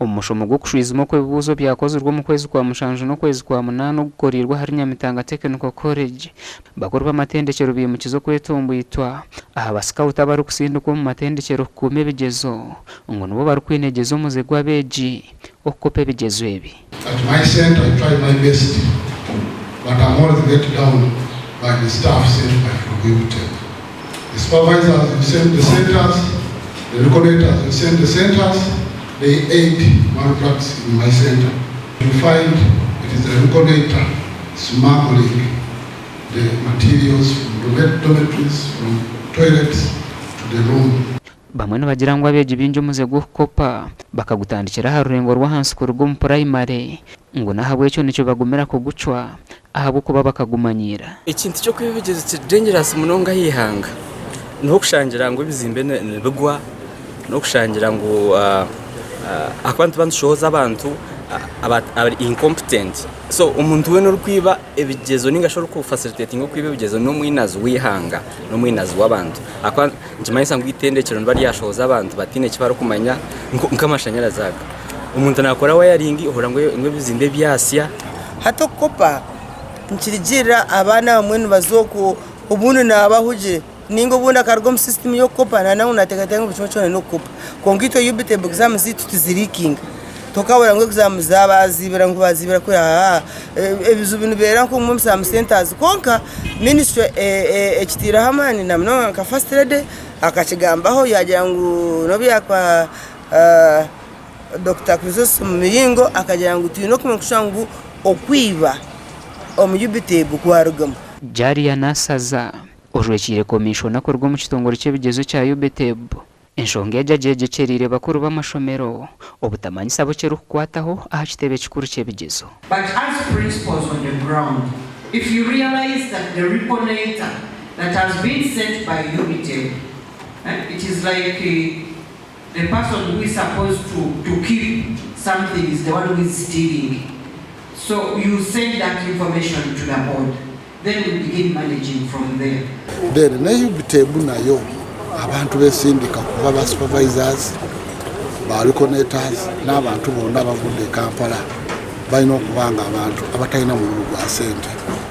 Omu mushomo gw'okushwijuma oku ebibuuzo byakozirwe omu kwezi kwa mushanju n'okwezi kwa munaana ogukoreirwe ahari Nyamitanga Technical College, bakuru b'amatendekyero baimukize okwetomboitwa aha basikauti abarikusindikwa omu matendekyero kukuuma ebigyezo ngu nibo barikwinegyeza omuze gw'abeegi okukopa ebigyezo ebi. At my centre I try my best but am always let down by the staff sent by from UBTEB. The supervisors who sent the centers, the recollectors who sent the centers, they aid malpractice in my center. You find it is the recollector smuggling the materials from dormitories, from toilets to the room. Bamwe nibagira ngu abeegi baingi omuze gw'okukopa bakagutandikira aha rurengo rw'ahansi kuruga omu purayimare ngu n'ahabw'ekyo nikibagumira kugucwa ahabw'okuba bakagumanyiira. Ekintu ky'okwiba ebigyezo kiri dangerous munonga aha ihanga. Niho okushangira ngu ebizimbe nibigwa, n'okushangira ngu ahakuba nituba nitushohoza abantu abari incompetent. So omuntu weena orikwiba ebigyezo ninga shi orikufacilitatinga okwiba ebigyezo n'omwinazi w'eihanga, n'omwinazi w'abantu. Ahakuba nikimanyisa ngu eitendekyero niba ryashohoza abantu bataine eki barikumanya nk'amashanyarazi aga. Omuntu naakora wayaringi ohurira ngu ebizimbe byasya. Hati okukopa nikirigiirira abaana abamwe nibaza okwo obundi naaba ahugire ninga obundi akaruga omu sisitimu y'okukopa naaba ngu naateekateeka ngu buri kimwe kyona n'okukopa. Kwonka itwe UBTEB egizaamu zaitu tiziriikinga. Tokabura ngu egizaamu baaziibira ngu baaziibira kuri haa ebizibu nibibeera nk'omu omu some centers kwonka minisitule ekitaireho amaani na munonga nka first lady akakigambaho yaagira ngu n'obu yaakuba Dokita Chrysostom Miringo akagira ngu twine okumanya ngu okwiba omu UBTEB kwarugamu. Jalia Nasaza, ojwekiire Komishona kuruga omu kitongore ky'ebigyezo ekya UBTEB, enshonga egi agyegyekyereire bakuru b'amashomero obutamanyisa abu kirikukwataho aha kitebe kikuru ky'ebigyezo. But as principals on the ground, if you realise that the reconnator that has been sent by UBTEB, it is like The person who is supposed to, to keep something is the one who is stealing. So you send that information to the board. Then we begin managing from there. Then ne UBTEB nayo abantu besindika kuba ba supervisors ba reconators n'abantu bonna abavudde e Kampala balina okuba nga abantu abatalina mululu gwa sente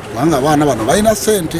kubanga abaana bano balina sente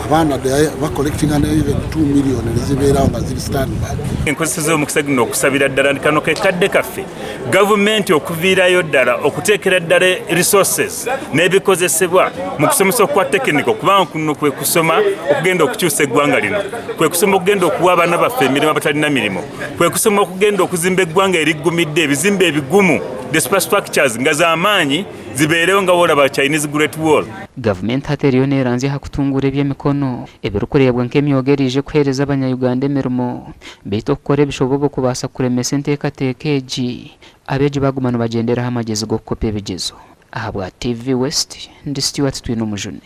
abaana bacollectinga ne even 2 million nezibeerawo nga ziri standby. Enkozeseza omukisa guno okusabira ddala nti kano ke kadde kaffe gavumenti okuviirayo ddala okuteekera ddala resources n'ebikozesebwa mu kusomesa okwa tekiniko kubanga kuno kwe kusoma okugenda okukyusa eggwanga lino kwe kusoma okugenda okuwa abaana baffe emirimu abatalina mirimu kwe kusoma okugenda okuzimba eggwanga eriggumidde ebizimbe ebigumu the superstructures nga z'amaanyi zibeerewo nga bw'olaba Chinese Great Wall. Gavumenti hati eriyo neeranzya aha kutunguura eby'emikono ebirikureebwa nk'emyoga eriije kuheereza abanya-Uganda emirimo. Beitu okukora ebishobobo kubaasa kuremesa enteekateeka egi, abeegi baaguma nibagyendera aha magyezi g'okukopa ebigyezo. Ahabwa TV West, ndi Stuart Twinomujune.